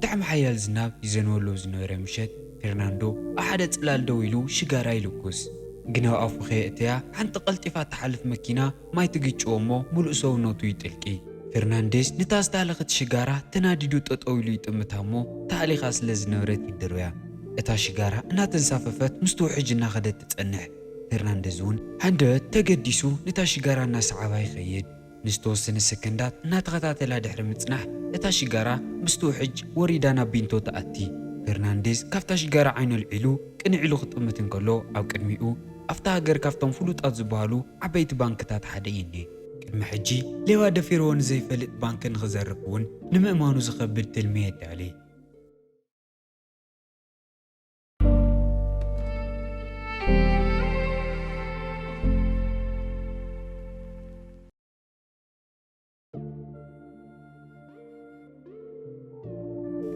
ብጣዕሚ ሓያል ዝናብ ይዘንበሉ ዝነበረ ምሸት፣ ፌርናንዶ ኣብ ሓደ ጽላል ደው ኢሉ ሽጋራ ይልኩስ። ግን ኣብ ኣፉ ከየእተያ ሓንቲ ቀልጢፋ እትሓልፍ መኪና ማይ ትግጭዎ እሞ፣ ምሉእ ሰውነቱ ይጥልቂ። ፌርናንዴዝ ንታ ዝተሃለኸት ሽጋራ ተናዲዱ ጠጠው ኢሉ ይጥምታ እሞ፣ ተሃሊኻ ስለ ዝነበረት ይድርብያ። እታ ሽጋራ እናተንሳፈፈት ምስቲ ውሕጅ እናኸደት ትጸንሕ። ፌርናንዴዝ እውን ሃንደበት ተገዲሱ ነታ ሽጋራ እናሰዓባ ይኸይድ። ንዝተወሰነ ሰከንዳት እናተኸታተላ ድሕሪ ምጽናሕ፣ እታ ሽጋራ ምስቲ ውሕጅ ወሪዳ ናብ ቢንቶ ትኣቲ። ፌርናንዴዝ ካብታ ሽጋራ ዓይኑ ኣልዒሉ ቅንዕ ኢሉ ክጥምት እንከሎ፣ ኣብ ቅድሚኡ ኣብታ ሃገር ካብቶም ፍሉጣት ዝበሃሉ ዓበይቲ ባንክታት ሓደ እዩ እኒኤ። ቅድሚ ሕጂ ሌባ ደፊርዎ ንዘይፈልጥ ባንክ ንኽዘርፍ እውን ንምእማኑ ዝኸብድ ትልሚ የዳሊ።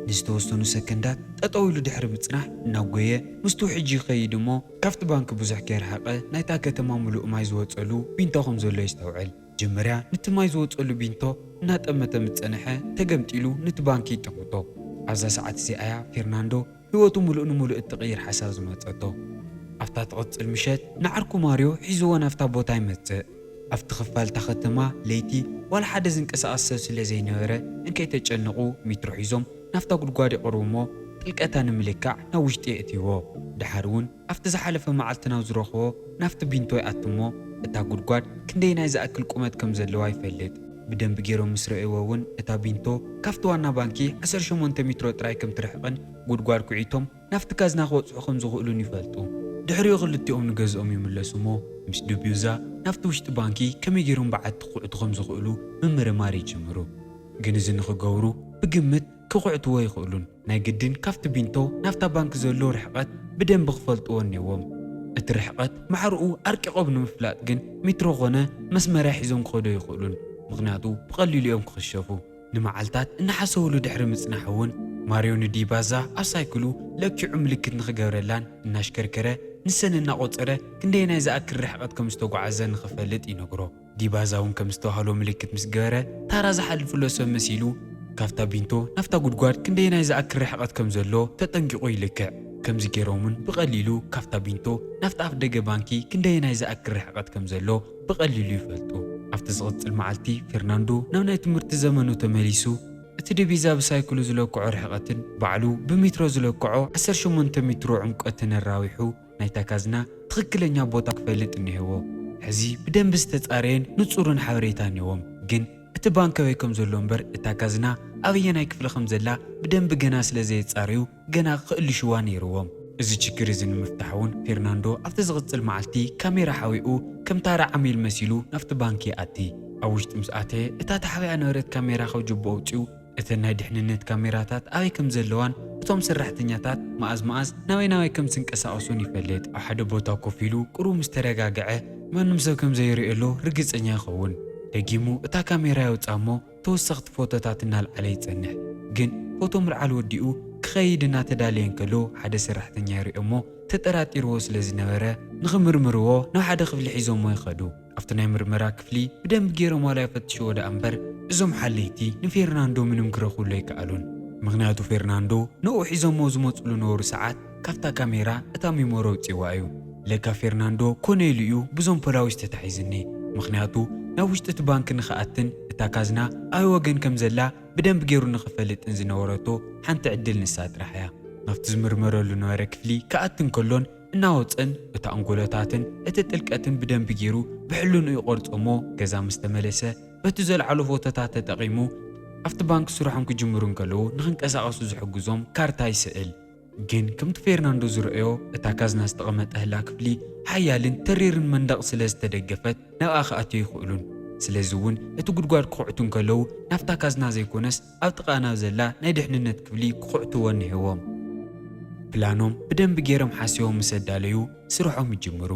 ንዝተወሰኑ ሰከንዳት ጠጠው ኢሉ ድሕሪ ምጽናሕ፣ እናጎየ ምስቲ ውሕጅ ይኸይድ እሞ፣ ካብቲ ባንክ ብዙሕ ከይረሓቐ ናይታ ከተማ ምሉእ ማይ ዝወጸሉ ቢንቶ ከም ዘሎ የስተውዕል። መጀመርያ ነቲ ማይ ዝወጸሉ ቢንቶ እናጠመተ ምስ ጸንሐ፣ ተገምጢሉ ነቲ ባንክ ይጥምቶ። ኣብዛ ሰዓት እዚኣ እያ ፌርናንዶ ህይወቱ ምሉእ ንምሉእ እትቕይር ሓሳብ ዝመጸቶ። ኣብታ ትቕጽል ምሸት ንዓርኩ ማርዮ ሒዝዎ ናብታ ቦታ ይመጽእ። ኣብቲ ክፋል እታ ከተማ ለይቲ ዋላ ሓደ ዝንቀሳቐስ ሰብ ስለ ዘይነበረ፣ እንከይተጨነቑ ሜትሮ ሒዞም ናብታ ጉድጓድ ይቐርቡ እሞ፣ ጥልቀታ ንምልካዕ ናብ ውሽጢ የእትይዎ። ደሓር እውን ኣብቲ ዝሓለፈ መዓልቲ ናብ ዝረኽቦ ናብቲ ቢንቶ ይኣቱ እሞ፣ እታ ጉድጓድ ክንደየናይ ዝኣክል ቁመት ከም ዘለዋ ይፈልጥ። ብደንቢ ገይሮም ምስ ረእይዎ እውን፣ እታ ቢንቶ ካብቲ ዋና ባንኪ ዓሰርተ ሸሞንተ ሜትሮ ጥራይ ከም ትርሕቕን ጉድጓድ ኩዒቶም ናብቲ ካዝና ክበጽሑ ከም ዝኽእሉን ይፈልጡ። ድሕሪኡ ክልቲኦም ንገዝኦም ይምለሱ እሞ፣ ምስ ዱቢዩዛ ናብቲ ውሽጢ ባንኪ ከመይ ገይሮም በዓቲ ክኹዕቱ ከም ዝኽእሉ ምምርማር ይጅምሩ። ግን እዚ ንኽገብሩ ብግምት ክኹዕትዎ ኣይኽእሉን። ናይ ግድን ካብቲ ቢንቶ ናብታ ባንክ ዘሎ ርሕቐት ብደንቢ ክፈልጥዎ እኒዎም። እቲ ርሕቐት ማዕርኡ ኣርቂቖም ንምፍላጥ ግን ሜትሮ ኾነ መስመርያ ሒዞም ክኸዱ ኣይኽእሉን፣ ምኽንያቱ ብቐሊሉ እዮም ክኽሸፉ። ንመዓልታት እናሓሰቡሉ ድሕሪ ምጽናሕ እውን፣ ማርዮ ንዲባዛ ኣብ ሳይክሉ ለኪዑ ምልክት ንኽገብረላን እናሽከርከረ ንሰን እናቖጸረ ክንደየናይ ዝኣክል ርሕቐት ከም ዝተጓዓዘ ንኽፈልጥ ይነግሮ። ዲባዛ እውን ከም ዝተባህሎ ምልክት ምስ ገበረ፣ ታራ ዝሓልፍሎ ሰብ መሲሉ፣ ካብታ ቢንቶ ናብታ ጉድጓድ ክንደየናይ ዝኣክል ርሕቐት ከም ዘሎ ተጠንቂቑ ይልክዕ። ከምዚ ገይሮም እውን ብቐሊሉ ካብታ ቢንቶ ናብቲ ኣፍ ደገ ባንኪ ክንደየናይ ዝኣክል ርሕቐት ከም ዘሎ ብቐሊሉ ይፈልጡ። ኣብቲ ዝቕጽል መዓልቲ፣ ፌርናንዶ ናብ ናይ ትምህርቲ ዘመኑ ተመሊሱ፣ እቲ ዲባዛ ብሳይክሉ ዝለክዖ ርሕቐትን ባዕሉ ብሜትሮ ዝለክዖ ዓሰርተ ሸሞንተ ሜትሮ ዕምቆትን ኣራዊሑ፣ ናይታ ካዝና ትኽክለኛ ቦታ ክፈልጥ እኒሄዎ። ሕዚ ብደንቢ ዝተጻረየን ንጹርን ሓበሬታ እኒዎም። ግን እቲ ባንክ ኣበይ ከም ዘሎ እምበር፣ እታ ካዝና ኣበየናይ ክፍሊ ከም ዘላ ብደንቢ ገና ስለ ዘየጻረዩ፣ ገና ክእልሽዋ ነይርዎም። እዚ ችግር እዚ ንምፍታሕ እውን፣ ፌርናንዶ ኣብቲ ዝቕጽል መዓልቲ ካሜራ ሓዊኡ፣ ከም ታራ ዓሚል መሲሉ ናብቲ ባንክ ይኣቲ። ኣብ ውሽጢ ምስ ኣተየ፣ እታ ተሓቢኣ ነበረት ካሜራ ካብ ጅቦ ኣውጺኡ፣ እተን ናይ ድሕንነት ካሜራታት ኣበይ ከም ዘለዋን እቶም ሰራሕተኛታት መኣዝ መኣዝ ናበይ ናበይ ከም ዝንቀሳቐሱን ይፈልጥ። ኣብ ሓደ ቦታ ኮፍ ኢሉ ቁሩብ ምስ ተረጋግዐ፣ ማንም ሰብ ከም ዘይርእየሉ ርግጸኛ ይኸውን። ደጊሙ እታ ካሜራ የውጽኣ እሞ፣ ተወሰኽቲ ፎቶታት እናልዓለ ይጸንሕ። ግን ፎቶ ምልዓል ወዲኡ ክኸይድ እናተዳለየ እንከሎ፣ ሓደ ሰራሕተኛ ይርእዮ እሞ፣ ተጠራጢርዎ ስለ ዝነበረ፣ ንኽምርምርዎ ናብ ሓደ ክፍሊ ሒዞሞ ይኸዱ። ኣብቲ ናይ ምርመራ ክፍሊ ብደንቢ ገይሮም ዋላ ይፈትሽዎ ደኣ እምበር፣ እዞም ሓለይቲ ንፌርናንዶ ምንም ክረኽብሉ ኣይከኣሉን። ምኽንያቱ ፌርናንዶ ንኡ ሒዞሞ ዝመጽሉ ነበሩ ሰዓት ካብታ ካሜራ እታ ሚሞሪ ኣውጺዋ እዩ። ለካ ፌርናንዶ ኮነ ኢሉ እዩ ብዞም ፖላዊስ ተታሒዝኒ። ምኽንያቱ ናብ ውሽጢ እቲ ባንክ ንኽኣትን እታ ካዝና ኣበይ ወገን ከም ዘላ ብደንቢ ገይሩ ንኽፈልጥን ዝነበረቶ ሓንቲ ዕድል ንሳ ጥራሕ እያ። ናብቲ ዝምርመረሉ ነበረ ክፍሊ ክኣቲ እንከሎን እናወጸን፣ እቲ ኣንጎሎታትን እቲ ጥልቀትን ብደንቢ ገይሩ ብሕልንኡ ይቐርጾ እሞ፣ ገዛ ምስ ተመለሰ፣ በቲ ዘልዓሎ ፎቶታት ተጠቒሙ፣ ኣብቲ ባንክ ስርሖም ክጅምሩ እንከለዉ ንኽንቀሳቐሱ ዝሕግዞም ካርታ ይስእል። ግን ከምቲ ፌርናንዶ ዝረኣዮ፣ እታ ካዝና ዝተቐመጠላ ክፍሊ ሓያልን ተሪርን መንደቕ ስለ ዝተደገፈት፣ ናብኣ ክኣትዩ ኣይኽእሉን። ስለዚ እውን እቲ ጉድጓድ ክኹዕቱ እንከለዉ፣ ናብታ ካዝና ዘይኮነስ፣ ኣብ ጥቓና ዘላ ናይ ድሕንነት ክፍሊ ክኹዕትዎ እኒሄዎም። ፕላኖም ብደንቢ ገይሮም ሓሲቦም ምስ ኣዳለዩ፣ ስርሖም ይጅምሩ።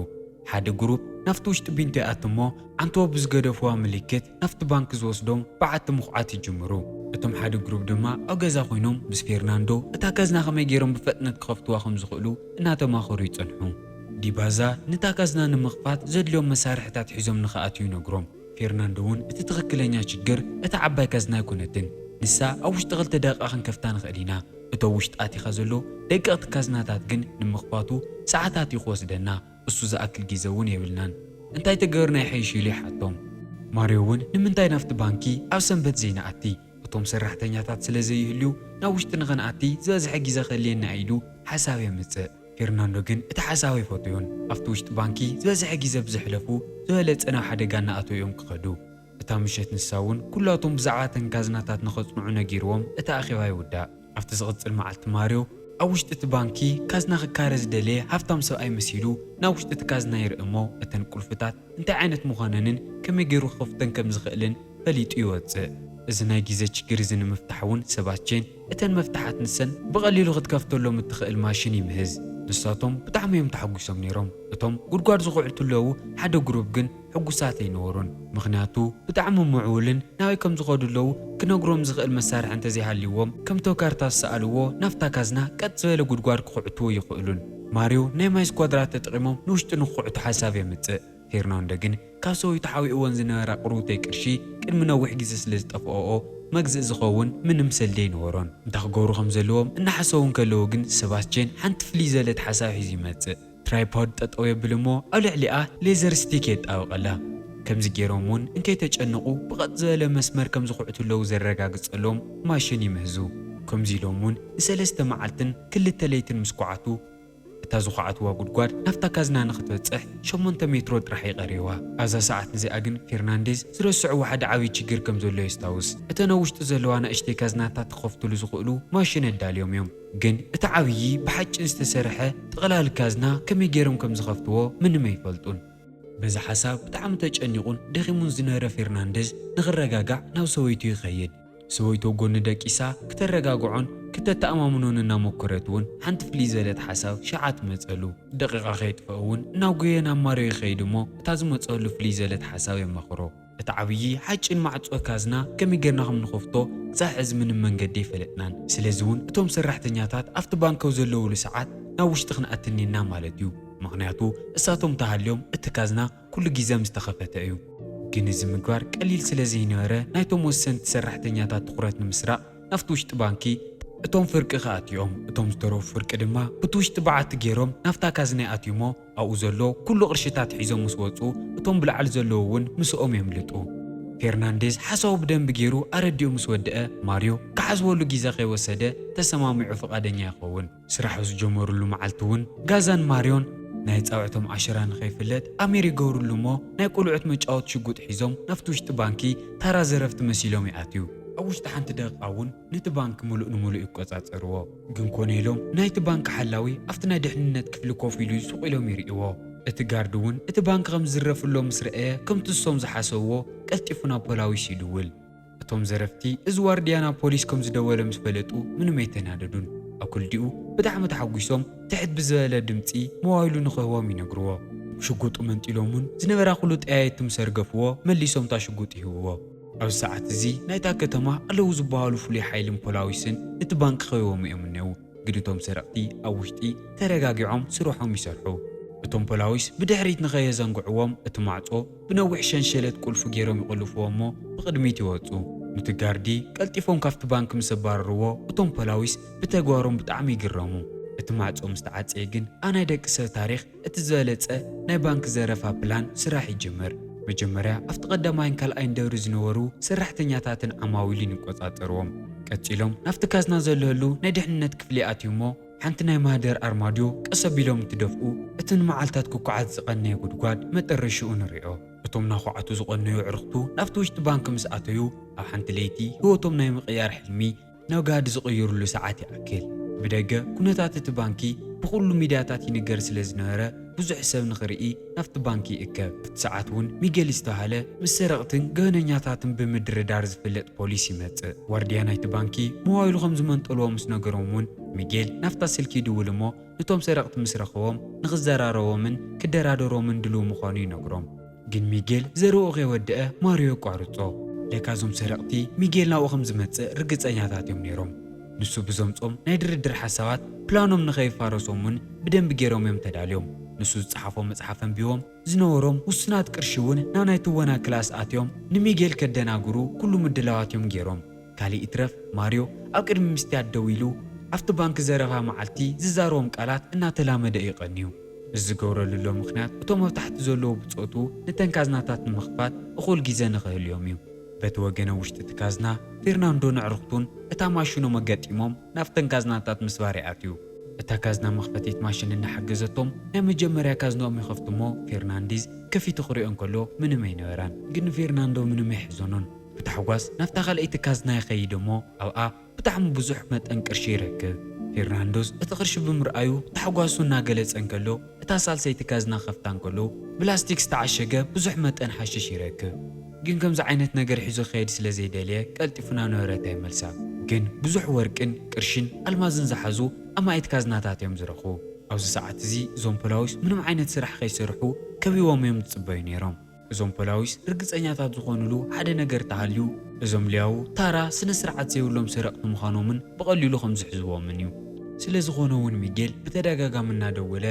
ሓደ ግሩፕ ናብቲ ውሽጢ ቢንቶ ይኣቱ እሞ፣ ዓንተቦ ብዝገደፍዋ ምልክት ናብቲ ባንክ ዝወስዶም በዓቲ ምኹዓት ይጅምሩ። እቶም ሓደ ግሩፕ ድማ ኣብ ገዛ ኮይኖም ምስ ፌርናንዶ እታ ካዝና ከመይ ገይሮም ብፍጥነት ክኸፍትዋ ከም ዝኽእሉ እናተማኸሩ ይጸንሑ። ዲባዛ ነታ ካዝና ንምኽፋት ዘድልዮም መሳርሕታት ሒዞም ንኽኣትዩ ይነግሮም። ፌርናንዶ እውን እቲ ትኽክለኛ ሽግር እታ ዓባይ ካዝና ኣይኮነትን። ንሳ ኣብ ውሽጢ ክልተ ደቂቓ ክንከፍታ ንኽእል ኢና። እቶ ውሽጢ ኣቲኻ ዘሎ ደቀቕቲ ካዝናታት ግን ንምኽፋቱ ሰዓታት እዩ ክወስደና። እሱ ዝኣክል ግዜ እውን የብልናን። እንታይ ተገብርና ይሐይሽ ኢሉ ይሓቶም። ማርዮ እውን ንምንታይ ናብቲ ባንኪ ኣብ ሰንበት ዘይንኣቲ? እቶም ሰራሕተኛታት ስለ ዘይህልዩ ናብ ውሽጢ ንኸንኣቲ ዝበዝሐ ግዜ ከድልየና ኢሉ ሓሳብ የምጽእ። ፌርናንዶ ግን እቲ ሓሳብ ኣይፈትዮን። ኣብቲ ውሽጢ ባንኪ ዝበዝሐ ግዜ ብዘሕለፉ ዝበለጸ ናብ ሓደጋ እናኣተው እዮም ክኸዱ። እታ ምሸት ንሳ እውን ኩላቶም ብዛዕባ እተን ካዝናታት ንኸጽንዑ ነጊርዎም እቲ ኣኼባ ይውዳእ። ኣብቲ ዝቕጽል መዓልቲ ማርዮ ኣብ ውሽጢ እቲ ባንኪ ካዝና ክካረ ዝደለየ ሃብታም ሰብኣይ መሲሉ ናብ ውሽጢ እቲ ካዝና ይርኢ እሞ እተን ቁልፍታት እንታይ ዓይነት ምዃነንን ከመይ ገይሩ ክኸፍተን ከም ዝኽእልን ፈሊጡ ይወጽእ። እዚ ናይ ግዜ ችግር እዚ ንምፍታሕ እውን ሰባስቼን እተን መፍትሓት ንሰን ብቐሊሉ ክትከፍተሎም እትኽእል ማሽን ይምህዝ። ንሳቶም ብጣዕሚ እዮም ተሓጒሶም ነይሮም። እቶም ጉድጓድ ዝኹዕቱ ኣለዉ ሓደ ግሩፕ ግን ሕጉሳት ኣይነበሩን። ምኽንያቱ ብጣዕሚ ምዕቡልን ናበይ ከም ዝኸዱ ኣለዉ ክነግሮም ዝኽእል መሳርሒ እንተዘይሃልይዎም ከምቶ ካርታ ዝሰኣልዎ ናብታ ካዝና ቀጥ ዝበለ ጉድጓድ ክኹዕትዎ ይኽእሉን። ማርዮ ናይ ማይ ስኳድራ ተጠቒሞም ንውሽጢ ንክኹዕቱ ሓሳብ የምጽእ። ፌርናንዶ ግን ካብ ሰበይቱ ሓዊእወን ዝነበራ ቅርውተይ ቅርሺ ቅድሚ ነዊሕ ግዜ ስለ ዝጠፍኦኦ መግዝእ ዝኸውን ምንም ሰልዲ ኣይነበሮን። እንታይ ክገብሩ ከም ዘለዎም እናሓሰቡ እንከለዉ ግን ሰባስቼን ሓንቲ ፍልይ ዘለት ሓሳብ ሒዙ ይመጽእ። ትራይፖድ ጠጠው የብል እሞ ኣብ ልዕሊኣ ሌዘር ስቲክ የጣብቐላ። ከምዚ ገይሮም እውን እንከይተጨንቑ ብቐጥ ዝበለ መስመር ከም ዝኹዕቱ ኣለዉ ዘረጋግጸሎም ማሽን ይምህዙ። ከምዚ ኢሎም እውን ንሰለስተ መዓልትን ክልተ ለይትን ምስ ኩዓቱ እታ ዝኹዓትዋ ጉድጓድ ናብታ ካዝና ንኽትበጽሕ ሸሞንተ ሜትሮ ጥራሕ ይቐርዋ። ኣብዛ ሰዓት እዚኣ ግን ፌርናንዴዝ ዝረስዕዎ ሓደ ዓብዪ ችግር ከም ዘሎ የስታውስ። እተን ኣብ ውሽጢ ዘለዋ ንእሽተይ ካዝናታት ክኸፍትሉ ዝኽእሉ ማሽን ኣዳልዮም እዮም። ግን እቲ ዓብዪ ብሓጭን ዝተሰርሐ ጥቕላል ካዝና ከመይ ገይሮም ከም ዝኸፍትዎ ምንም ኣይፈልጡን። በዚ ሓሳብ ብጣዕሚ ተጨኒቑን ደኺሙን ዝነበረ ፌርናንዴዝ ንኽረጋጋዕ ናብ ሰበይቱ ይኸይድ። ሰበይቱ ጎኒ ደቂሳ ክተረጋግዖን ክተተኣማምኖን እናሞከረት እውን ሓንቲ ፍልይ ዝበለት ሓሳብ ሽዓ ትመጸሉ። ደቂቓ ከየጥፍኦ እውን እናጎየ ናብ ማርዮ ይኸይድ እሞ እታ ዝመጸሉ ፍልይ ዝበለት ሓሳብ የማኽሮ። እቲ ዓብዪ ሓጭን ማዕጾ ካዝና ከመይ ጌርና ከም ንኸፍቶ ክሳዕ ሕዚ ምንም መንገዲ ኣይፈለጥናን። ስለዚ እውን እቶም ሰራሕተኛታት ኣብቲ ባንክ ኣብ ዘለውሉ ሰዓት ናብ ውሽጢ ክንኣቲ እኒና ማለት እዩ። ምኽንያቱ እሳቶም ተሃልዮም እቲ ካዝና ኩሉ ግዜ ምስ ተኸፈተ እዩ። ግን እዚ ምግባር ቀሊል ስለ ዘይነበረ ናይቶም ወሰንቲ ሰራሕተኛታት ትኹረት ንምስራቕ ናብቲ ውሽጢ ባንኪ እቶም ፍርቂ ክኣትዮም፣ እቶም ዝተረፉ ፍርቂ ድማ ብቲ ውሽጢ በዓቲ ገይሮም ናብታ ካዝና ይኣትዩ እሞ ኣብኡ ዘሎ ኩሉ ቅርሽታት ሒዞም ምስ ወፁ እቶም ብላዕሊ ዘለዉ እውን ምስኦም የምልጡ። ፌርናንዴዝ ሓሳቡ ብደንቢ ገይሩ ኣረዲኡ ምስ ወደአ ማርዮ ክሓስበሉ ግዜ ከይወሰደ ተሰማሚዑ ፍቓደኛ ይኸውን። ስራሕ ዝጀመሩሉ መዓልቲ እውን ጋዛን ማርዮን ናይ ጻውዕቶም ዓሸራ ንኸይፍለጥ ኣሚር ይገብሩሉ እሞ ናይ ቆልዑት መጫወቲ ሽጉጥ ሒዞም ናብቲ ውሽጢ ባንኪ ታራ ዘረፍቲ መሲሎም ይኣትዩ። ኣብ ውሽጢ ሓንቲ ደቂቃ እውን ነቲ ባንክ ምሉእ ንምሉእ ይቆጻጸርዎ። ግን ኮነ ኢሎም ናይቲ ባንክ ሓላዊ ኣብቲ ናይ ድሕንነት ክፍሊ ኮፍ ኢሉ ስቕ ኢሎም ይርእይዎ። እቲ ጋርድ እውን እቲ ባንክ ከም ዝዝረፍሎ ምስ ረኣየ ከምቲ ንሶም ዝሓሰብዎ ቀልጢፉ ናብ ፖላዊስ ይድውል። እቶም ዘረፍቲ እዚ ዋርድያ ናብ ፖሊስ ከም ዝደወለ ምስ ፈለጡ ምንም ኣይተናደዱን። ኣኩልዲኡ ብጣዕሚ ተሓጒሶም ትሕት ብዝበለ ድምጺ ሞባይሉ ንኽህቦም ይነግርዎ። ሽጉጡ መንጢሎም እውን ዝነበራ ኩሉ ጠያየቲ ምስ ኣርገፍዎ መሊሶም እታ ሽጉጥ ይህብዎ። ኣብዚ ሰዓት እዚ ናይታ ከተማ ኣለዉ ዝበሃሉ ፍሉይ ሓይልን ፖላዊስን ነቲ ባንክ ከቢቦም እዮም እኔዉ። ግን እቶም ሰረቕቲ ኣብ ውሽጢ ተረጋጊዖም ስርሖም ይሰርሑ። እቶም ፖላዊስ ብድሕሪት ንኸየዘንግዕዎም እቲ ማዕጾ ብነዊሕ ሸንሸለት ቁልፊ ገይሮም ይቕልፍዎ እሞ ብቕድሚት ይወጹ። ኑቲ ጋርዲ ቀልጢፎም ካብቲ ባንክ ምስ ኣባረርዎ እቶም ፖላዊስ ብተግባሮም ብጣዕሚ ይግረሙ። እቲ ማዕጾ ምስ ተዓጸየ ግን ኣብ ናይ ደቂ ሰብ ታሪኽ እቲ ዝበለጸ ናይ ባንክ ዘረፋ ፕላን ስራሕ ይጅምር። መጀመርያ ኣብቲ ቀዳማይን ካልኣይን ደብሪ ዝነበሩ ሰራሕተኛታትን ዓማዊልን ይቆጻጸርዎም። ቀጺሎም ናብቲ ካዝና ዘለሉ ናይ ድሕንነት ክፍሊ ኣትዩ እሞ ሓንቲ ናይ ማህደር ኣርማድዮ ቀስ ኣቢሎም እንትደፍኡ እቲ ንመዓልታት ክኳዓት ዝቐነየ ጉድጓድ መጠረሽኡ ንሪኦ። እቶም ናኹዓቱ ዝቐነዩ ኣዕሩኽቱ ናብቲ ውሽጢ ባንክ ምስ ኣተዩ ኣብ ሓንቲ ለይቲ ህይወቶም ናይ ምቕያር ሕልሚ ናብ ጋህዲ ዝቕይሩሉ ሰዓት ይኣክል። ብደገ ኩነታት እቲ ባንኪ ብኹሉ ሚድያታት ይንገር ስለ ዝነበረ ብዙሕ ሰብ ንኽርኢ ናብቲ ባንኪ ይእከብ። ኣብቲ ሰዓት እውን ሚጌል ዝተባህለ ምስ ሰረቕትን ገበነኛታትን ብምድርዳር ዝፍለጥ ፖሊስ ይመጽእ። ዋርድያ ናይቲ ባንኪ ሞባይሉ ከም ዝመንጠልዎ ምስ ነገሮም እውን ሚጌል ናብታ ስልኪ ይድውል እሞ ነቶም ሰረቕቲ ምስ ረኸቦም ንኽዘራረቦምን ክደራደሮምን ድሉው ምዃኑ ይነግሮም። ግን ሚጌል ዘረብኡ ከይወደአ ማርዮ የቋርጾ። ለካ እዞም ሰረቕቲ ሚጌል ናብኡ ከም ዝመጽእ ርግጸኛታት እዮም ነይሮም። ንሱ ብዘምጾም ናይ ድርድር ሓሳባት ፕላኖም ንኸይፋረሶም እውን ብደንቢ ገይሮም እዮም ተዳልዮም። ንሱ ዝጸሓፎ መጽሓፍ ኣንቢቦም ዝነበሮም ውሱናት ቅርሺ እውን ናብ ናይ ትወና ክላስ ኣትዮም ንሚጌል ከደናግሩ ኩሉ ምድላዋት እዮም ገይሮም። ካልእ ይትረፍ ማርዮ ኣብ ቅድሚ ምስትያት ደው ኢሉ ኣብቲ ባንክ ዘረባ መዓልቲ ዝዛረቦም ቃላት እናተላመደ እዩ ቀንዩ። እዚ ዝገብረሉ ዘሎ ምኽንያት እቶም ኣብ ታሕቲ ዘለዉ ብጾቱ ነተን ካዝናታት ንምኽፋት እኹል ግዜ ንኽህልዮም እዩ። በቲ ወገን ኣብ ውሽጢ እቲ ካዝና ፌርናንዶን ኣዕሩኽቱን እታ ማሽኖም ኣጋጢሞም ናብተን ካዝናታት ምስባር ይኣትዩ። እታ ካዝና መኽፈቲት ማሽን እናሓገዘቶም ናይ መጀመርያ ካዝናኦም ይኸፍቱ እሞ ፌርናንዲዝ ከፊቱ ክሪኦ እንከሎ ምንም ኣይነበራን። ግን ንፌርናንዶ ምንም ኣይሕዘኖን። ብታሕጓስ ናብታ ካልኣይቲ ካዝና ይኸይድ እሞ ኣብኣ ብጣዕሚ ብዙሕ መጠን ቅርሺ ይረክብ። ፌርናንዶስ እቲ ቅርሺ ብምርኣዩ ብታሕጓሱ እናገለጸ እንከሎ እታ ሳልሰይቲ ካዝና ክኸፍታ እንከሎ ብላስቲክ ዝተዓሸገ ብዙሕ መጠን ሓሽሽ ይረክብ። ግን ከምዚ ዓይነት ነገር ሒዙ ክኸይድ ስለ ዘይደለየ ቀልጢፉ ናብ ነበረታ ይመልሳ። ግን ብዙሕ ወርቅን ቅርሽን ኣልማዝን ዝሓዙ ኣማኢት ካዝናታት እዮም ዝረኽቡ። ኣብዚ ሰዓት እዚ እዞም ፖላዊስ ምንም ዓይነት ስራሕ ከይሰርሑ ከቢቦም እዮም ዝጽበዩ ነይሮም። እዞም ፖላዊስ ርግጸኛታት ዝኾኑሉ ሓደ ነገር ተሃልዩ እዞም ሊያው ታራ ስነ ስርዓት ዘይብሎም ሰረቕቲ ምዃኖምን ብቐሊሉ ከም ዝሕዝዎምን እዩ። ስለ ዝኾነ እውን ሚጌል ብተደጋጋሚ እናደወለ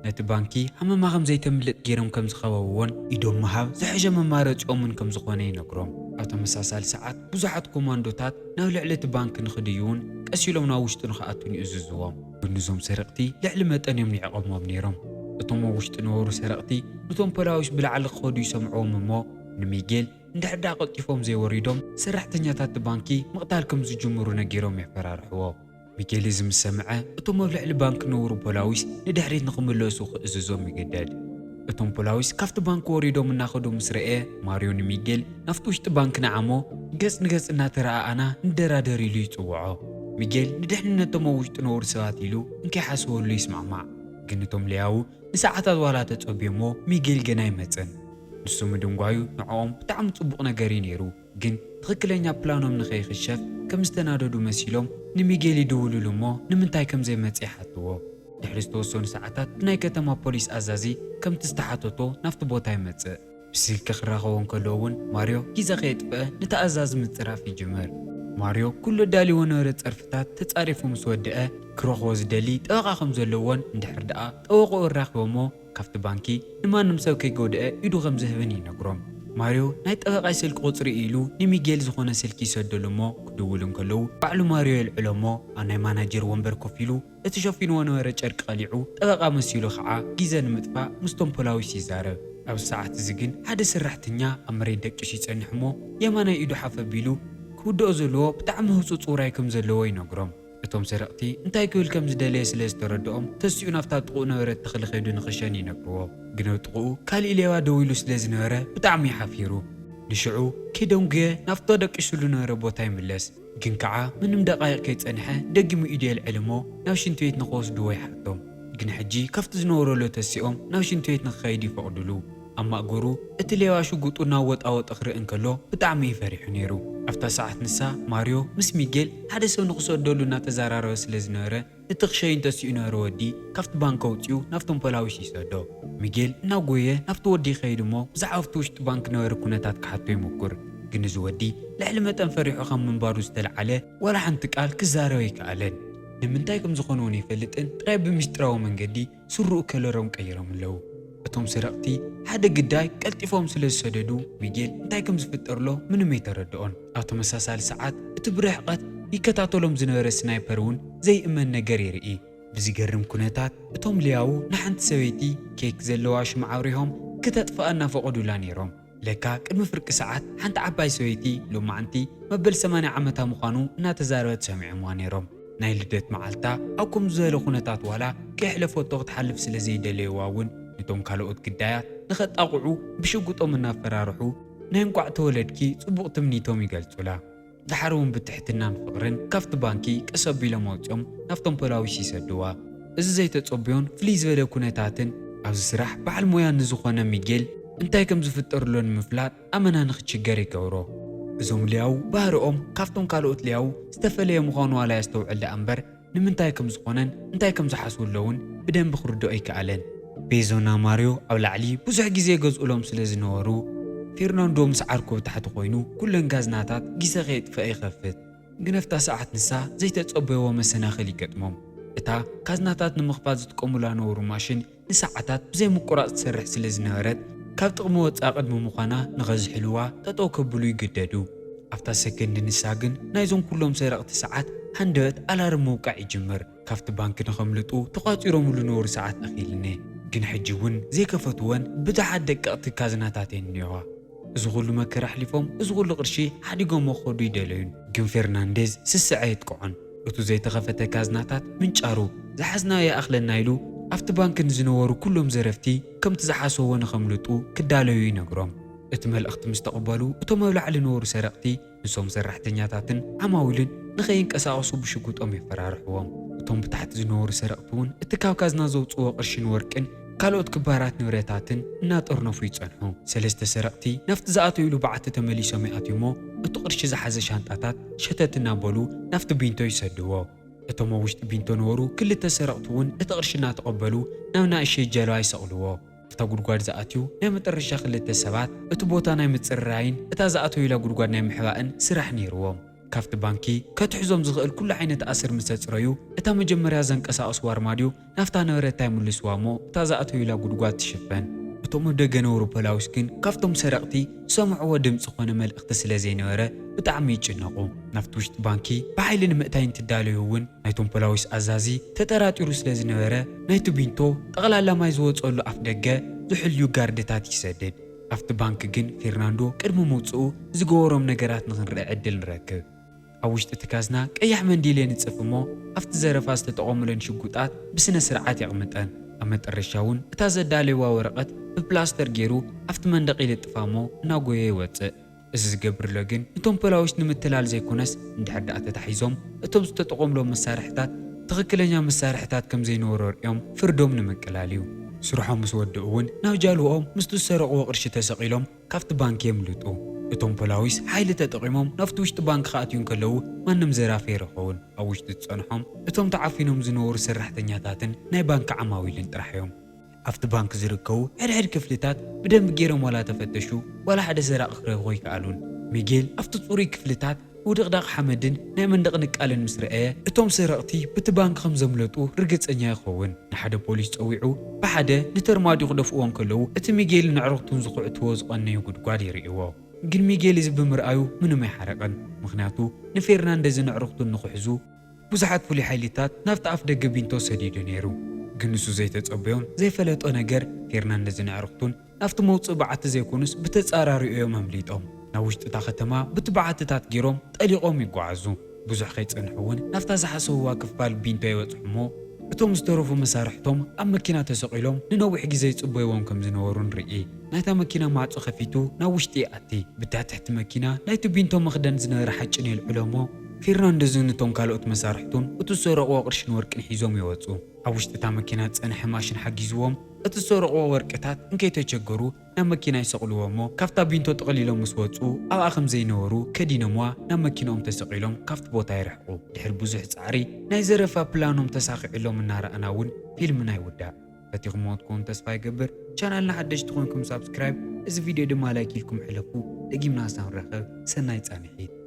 ነቲ ባንኪ ሃመማ ከም ዘይተምልጥ ገይሮም ከም ዝኸበብዎን ኢዶም ምሃብ ዝሐሸ መማረፂኦምን ከም ዝኾነ ይነግሮም። ኣብ ተመሳሳሊ ሰዓት ብዙሓት ኮማንዶታት ናብ ልዕሊ እቲ ባንክ ንኽድይቡን ቀስ ኢሎም ናብ ውሽጡ ንኽኣቱን ይእዝዝዎም። ግን እዞም ሰረቕቲ ልዕሊ መጠን እዮም ይዕቐሞም ነይሮም። እቶም ኣብ ውሽጢ ነበሩ ሰረቕቲ ነቶም ፖላዊስ ብላዕሊ ክኸዱ ይሰምዕዎም እሞ ንሚጌል እንድሕር ደኣ ቀልጢፎም ዘይወሪዶም ሰራሕተኛታት እቲ ባንኪ ምቕታል ከም ዝጅምሩ ነጊሮም የፈራርሕዎ። ሚጌል እዚ ምስ ሰምዐ እቶም ኣብ ልዕሊ ባንክ ዝነበሩ ፖላዊስ ንድሕሪት ንኽምለሱ ክእዝዞም ይግደድ። እቶም ፖላዊስ ካብቲ ባንክ ወሪዶም እናኸዱ ምስ ረኤ ማርዮ ንሚጌል ናብቲ ውሽጢ ባንክ ንዓሞ ገጽ ንገጽ እናተረኣኣና ንደራደር ኢሉ ይጽውዖ። ሚጌል ንድሕንነቶም ኣብ ውሽጢ ዝነበሩ ሰባት ኢሉ እንከይሓስበሉ ይስማዕማዕ። ግን እቶም ሊያው ንሰዓታት ዋላ ተጸብዮሞ ሚጌል ገና ኣይመጸን። ንሱ ምድንጓዩ ንዕኦም ብጣዕሚ ጽቡቕ ነገር እዩ ነይሩ። ግን ትኽክለኛ ፕላኖም ንኸይኽሸፍ ከም ዝተናደዱ መሲሎም ንሚጌል ይድውልሉ እሞ ንምንታይ ከም ዘይመጸ ይሓትዎ። ድሕሪ ዝተወሰኑ ሰዓታት ብናይ ከተማ ፖሊስ ኣዛዚ ከምቲ ዝተሓተቶ ናብቲ ቦታ ይመጽእ። ብስልኪ ክራኸቦ እንከሎ እውን ማርዮ ግዜ ከየጥፍአ ነቲ ኣዛዚ ምጽራፍ ይጅምር። ማርዮ ኩሉ ኣዳልይዎ ነበረ ጸርፍታት ተጻሪፉ ምስ ወደአ ክረኽቦ ዝደሊ ጠበቓ ከም ዘለዎን እንድሕር ደኣ ጠበቕኡ ኣራኺቦሞ ካብቲ ባንኪ ንማንም ሰብ ከይጎድአ ኢዱ ከም ዝህብን ይነግሮም። ማርዮ ናይ ጠበቓይ ስልኪ ቁጽሪ ኢሉ ንሚጌል ዝኾነ ስልኪ ይሰደሉ እሞ ክድውሉ እንከለዉ ባዕሉ ማርዮ የልዕሎ እሞ ኣብ ናይ ማናጀር ወንበር ኮፍ ኢሉ እቲ ሸፊንዎ ነበረ ጨርቂ ቀሊዑ ጠበቓ መሲሉ ኸዓ ግዘ ንምጥፋእ ምስቶም ፖላዊስ ይዛረብ። ኣብዚ ሰዓት እዚ ግን ሓደ ሰራሕተኛ ኣብ መሬት ደቂሱ ይጸንሕ እሞ የማናይ ኢዱ ሓፍ ኣቢሉ ክውድኦ ዘለዎ ብጣዕሚ ህጹጽ ውራይ ከም ዘለዎ ይነግሮም። እቶም ሰረቕቲ እንታይ ክብል ከም ዝደለየ ስለ ዝተረድኦም ተሲኡ ናብታ ጥቕኡ ነበረት ተኽሊ ከይዱ ንኽሸን ይነግርዎ። ግን ኣብ ጥቕኡ ካሊእ ሌባ ደው ኢሉ ስለ ዝነበረ ብጣዕሚ እዩ ሓፊሩ። ንሽዑ ከይደንጉየ ናብቲ ደቂሱሉ ነበረ ቦታ ይምለስ። ግን ከዓ ምንም ደቓይቕ ከይጸንሐ ደጊሙ ኢዱ የልዕል እሞ ናብ ሽንቲ ቤት ንኽወስድዎ ይሓቶም። ግን ሕጂ ካብቲ ዝነበረሉ ተሲኦም ናብ ሽንቲ ቤት ንኽኸይድ ይፈቕድሉ። ኣብ ማእገሩ እቲ ሌባ ሽጉጡ እናወጣወጠ ክርኢ እንከሎ ብጣዕሚ እዩ ፈሪሑ ነይሩ። ኣብታ ሰዓት ንሳ ማርዮ ምስ ሚጌል ሓደ ሰብ ንኽሰደሉ እናተዘራረበ ስለ ዝነበረ እቲ ክሸይን ተሲኡ ነበረ ወዲ ካብቲ ባንክ ኣውፂኡ ናብቶም ፖላዊስ ይሰዶ። ሚጌል እናጎየ ናብቲ ወዲ ይኸይድ እሞ ብዛዕባ ኣብቲ ውሽጢ ባንክ ነበረ ኩነታት ክሓቶ ይምኩር። ግን እዚ ወዲ ልዕሊ መጠን ፈሪሑ ካብ ምንባሩ ዝተልዓለ ዋላ ሓንቲ ቃል ክዛረብ ኣይከኣለን። ንምንታይ ከም ዝኾነ እውን ኣይፈልጥን ጥራይ ብምስጢራዊ መንገዲ ስሩኡ ከለሮም ቀይሮም ኣለዉ። እቶም ሰረቕቲ ሓደ ግዳይ ቀልጢፎም ስለ ዝሰደዱ ሚጌል እንታይ ከም ዝፍጠርሎ ምንም ኣይተረድኦን። ኣብ ተመሳሳሊ ሰዓት እቲ ብርሕቐት ይከታተሎም ዝነበረ ስናይፐር እውን ዘይእመን ነገር የርኢ። ብዝገርም ኩነታት እቶም ሊያዉ ንሓንቲ ሰበይቲ ኬክ ዘለዋ ሽምዓ ኣብሪሆም ክተጥፍኣ እናፈቐዱላ ነይሮም። ለካ ቅድሚ ፍርቂ ሰዓት ሓንቲ ዓባይ ሰበይቲ ሎማዕንቲ መበል ሰማንያ ዓመታ ምዃኑ እናተዛረበት ሰሚዖምዋ ነይሮም። ናይ ልደት መዓልታ ኣብ ከምዚ ዝበለ ኩነታት ዋላ ከየሕለፈቶ ክትሓልፍ ስለ ዘይደለይዋ እውን ነቶም ካልኦት ግዳያት ንኸጣቕዑ ብሽጉጦም እናፈራርሑ ናይ እንቋዕ ተወለድኪ ጽቡቕ ትምኒቶም ይገልጹላ። ደሓር እውን ብትሕትናን ፍቕርን ካብቲ ባንኪ ቀስ ኣቢሎም ኣውጺኦም ናብቶም ፖላዊስ ይሰድዋ። እዚ ዘይተጸብዮን ፍልይ ዝበለ ኩነታትን ኣብዚ ስራሕ በዓል ሞያ ንዝኾነ ሚጌል እንታይ ከም ዝፍጠርሎ ንምፍላጥ ኣመና ንኽችገር ይገብሮ። እዞም ሊያው ባህርኦም ካብቶም ካልኦት ሊያው ዝተፈለየ ምዃኑ ዋላ የስተውዕል ደኣ እምበር ንምንታይ ከም ዝኾነን እንታይ ከም ዝሓስቡ ኣለውን ብደንቢ ክርድኦ ኣይከኣለን። ቤዞና ማርዮ ኣብ ላዕሊ ብዙሕ ግዜ ገዝኡሎም ስለ ዝነበሩ ፌርናንዶ ምስ ዓርኩ ብታሕቲ ኮይኑ ኩለን ካዝናታት ግዜ ከየጥፍአ ይኸፍት። ግን ኣብታ ሰዓት ንሳ ዘይተጸበይዎ መሰናኽል ይገጥሞም። እታ ካዝናታት ንምኽፋት ዝጥቀሙላ ነበሩ ማሽን ንሰዓታት ብዘይ ምቁራጽ ትሰርሕ ስለ ዝነበረት ካብ ጥቕሚ ወጻኢ ቅድሚ ምዃና ንኸዝሕልዋ ጠጠው ከብሉ ይግደዱ። ኣብታ ሰከንድ ንሳ ግን ናይዞም ኩሎም ሰረቕቲ ሰዓት ሃንደበት ኣላርም ምውቃዕ ይጅምር። ካብቲ ባንክ ንኸምልጡ ተቋጺሮምሉ ነበሩ ሰዓት ኣኺልኒ። ግን ሕጂ እውን ዘይከፈትወን ብዙሓት ደቀቕቲ ካዝናታት እየን እኒኦዋ። እዚ ኩሉ መከራ ኣሕሊፎም እዚ ኩሉ ቅርሺ ሓዲጎሞ ክኸዱ ይደለዩን። ግን ፌርናንዴዝ ስስዐ የጥቅዖን። እቱ ዘይተኸፈተ ካዝናታት ምንጫሩ ዝሓዝናዮ ይኣኽለና ኢሉ ኣብቲ ባንክ ንዝነበሩ ኩሎም ዘረፍቲ ከምቲ ዝሓሰብዎ ንኸምልጡ ክዳለዩ ይነግሮም። እቲ መልእኽቲ ምስ ተቐበሉ እቶም ኣብ ላዕሊ ነበሩ ሰረቕቲ ንሶም ሰራሕተኛታትን ዓማዊልን ንኸይንቀሳቐሱ ብሽጉጦም የፈራርሕዎም። እቶም ብታሕቲ ዝነበሩ ሰረቕቲ እውን እቲ ካብ ካዝና ዘውፅዎ ቅርሽን ወርቅን ካልኦት ክባራት ንብረታትን እናጠርነፉ ይጸንሑ። ሰለስተ ሰረቕቲ ናብቲ ዝኣተዩሉ በዓቲ ተመሊሶም ይኣትዩሞ እቲ ቅርሺ ዝሓዘ ሻንጣታት ሸተት እናበሉ ናብቲ ቢንቶ ይሰድዎ። እቶም ኣብ ውሽጢ ቢንቶ ነበሩ ክልተ ሰረቕቲ እውን እቲ ቅርሺ እናተቐበሉ ናብ ንእሽተይ ጀልባ ይሰቕልዎ። ኣብታ ጉድጓድ ዝኣትዩ ናይ መጠረሻ ክልተ ሰባት እቲ ቦታ ናይ ምጽርራይን እታ ዝኣተዩላ ጉድጓድ ናይ ምሕባእን ስራሕ ነይርዎም። ካብቲ ባንኪ ከትሕዞም ዝኽእል ኩሉ ዓይነት ኣስር ምስ ኣጽረዩ እታ መጀመርያ ዘንቀሳቐስዋ ኣርማድዮ ናብታ ነበረታ ይምልስዋ እሞ እታ ዝኣተዩላ ጉድጓድ ትሽፈን። እቶም ኣብ ደገ ነበሩ ፖላዊስ ግን ካብቶም ሰረቕቲ ዝሰምዕዎ ድምፂ ኮነ መልእኽቲ ስለ ዘይነበረ ብጣዕሚ ይጭነቑ። ናብቲ ውሽጢ ባንኪ ብሓይሊ ንምእታይ እንትዳለዩ እውን ናይቶም ፖላዊስ ኣዛዚ ተጠራጢሩ ስለ ዝነበረ ናይቲ ቢንቶ ጠቕላላ ማይ ዝወፀሉ ኣፍ ደገ ዝሕልዩ ጋርድታት ይሰድድ። ኣብቲ ባንክ ግን ፌርናንዶ ቅድሚ ምውፅኡ ዝገበሮም ነገራት ንኽንርኢ ዕድል ንረክብ። ኣብ ውሽጢ እቲ ካዝና ቀያሕ መንዲል የንጽፍ እሞ ኣብቲ ዘረፋ ዝተጠቐሙለን ሽጉጣት ብስነ ስርዓት የቕምጠን። ኣብ መጠረሻ እውን እታ ዘዳለይዋ ወረቐት ብፕላስተር ገይሩ ኣብቲ መንደቕ ይልጥፋ እሞ እናጎየ ይወጽእ። እዚ ዝገብርሎ ግን ንቶም ፖላዊስ ንምትላል ዘይኮነስ እንድሕር ደኣ ተታሒዞም እቶም ዝተጠቐምሎም መሳርሕታት ትኽክለኛ መሳርሕታት ከም ዘይነበሩ ኣርእዮም ፍርዶም ንምቅላል እዩ። ስርሖም ምስ ወደኡ እውን ናብ ጃልባኦም ምስቲ ዝሰረቕዎ ቅርሺ ተሰቒሎም ካብቲ ባንክ የምልጡ። እቶም ፖላዊስ ሓይሊ ተጠቒሞም ናብቲ ውሽጢ ባንክ ክኣትዩ እንከለዉ ማንም ዘራፊ ኣይረኸቡን። ኣብ ውሽጢ ዝጸንሖም እቶም ተዓፊኖም ዝነበሩ ሰራሕተኛታትን ናይ ባንክ ዓማዊልን ጥራሕ እዮም። ኣብቲ ባንክ ዝርከቡ ሕድሕድ ክፍልታት ብደንቢ ገይሮም ዋላ ተፈተሹ ዋላ ሓደ ሰራቒ ክረኽቡ ኣይከኣሉን። ሚጌል ኣብቲ ጽሩይ ክፍልታት ውድቕዳቕ ሓመድን ናይ መንደቕ ንቃልን ምስ ረኣየ እቶም ሰረቕቲ ብቲ ባንክ ከም ዘምለጡ ርግጸኛ ይኸውን። ንሓደ ፖሊስ ጸዊዑ ብሓደ ንተርማዲዮ ክደፍእዎ እንከለዉ እቲ ሚጌልን ኣዕሩኽቱን ዝኹዕትዎ ዝቐነዩ ጉድጓድ ይርእይዎ። ግን ሚጌል እዚ ብምርኣዩ ምንም ኣይሓረቐን፣ ምኽንያቱ ንፌርናንደዝን ኣዕሩኽቱን ንኽሕዙ ብዙሓት ፍሉይ ሓይልታት ናብቲ ኣፍ ደገ ቢንቶ ሰዲዱ ነይሩ። ግን ንሱ ዘይተጸበዮን ዘይፈለጦ ነገር ፌርናንደዝን ኣዕሩኽቱን ናብቲ መውጽኢ በዓቲ ዘይኮኑስ ብተጻራሪኡ እዮም ኣምሊጦም። ናብ ውሽጢ እታ ከተማ ብቲ በዓትታት ገይሮም ጠሊቖም ይጓዓዙ። ብዙሕ ከይጸንሑ እውን ናብታ ዝሓሰብዋ ክፋል ቢንቶ ይበጽሑ እሞ እቶም ዝተረፉ መሳርሕቶም ኣብ መኪና ተሰቒሎም ንነዊሕ ግዜ ይጽበይዎም ከም ዝነበሩ ንርኢ። ናይታ መኪና ማዕጾ ከፊቱ ናብ ውሽጢ ይኣቲ። ብትሕትሕቲ መኪና ናይቲ ቢንቶ መኽደን ዝነበረ ሓጭን የልዕሎ እሞ ፌርናንደዝን እቶም ካልኦት መሳርሕቱን እቲ ዝሰረቕዎ ቅርሽን ወርቅን ሒዞም ይወጹ። ኣብ ውሽጢ እታ መኪና ዝጸንሐ ማሽን ሓጊዝዎም እቲ ዝሰረቕዎ ወርቅታት እንከይተቸገሩ ናብ መኪና ይሰቕልዎ እሞ ካብታ ቢንቶ ጠቕሊሎም ምስ ወጹ ኣብኣ ከም ዘይነበሩ ከዲኖምዋ ናብ መኪንኦም ተሰቒሎም ካብቲ ቦታ ይርሕቑ። ድሕሪ ብዙሕ ጻዕሪ ናይ ዘረፋ ፕላኖም ተሳኺዕሎም እናረኣና እውን ፊልምና ይውዳእ። ፈቲኹምዎ ትኮኑ ተስፋ ይገብር። ቻናልና ሓደሽቲ ኮይንኩም ሳብስክራይብ፣ እዚ ቪድዮ ድማ ላይክ ኢልኩም ሕለፉ። ደጊምና ክሳብ ንራኸብ ሰናይ ጻንሒት።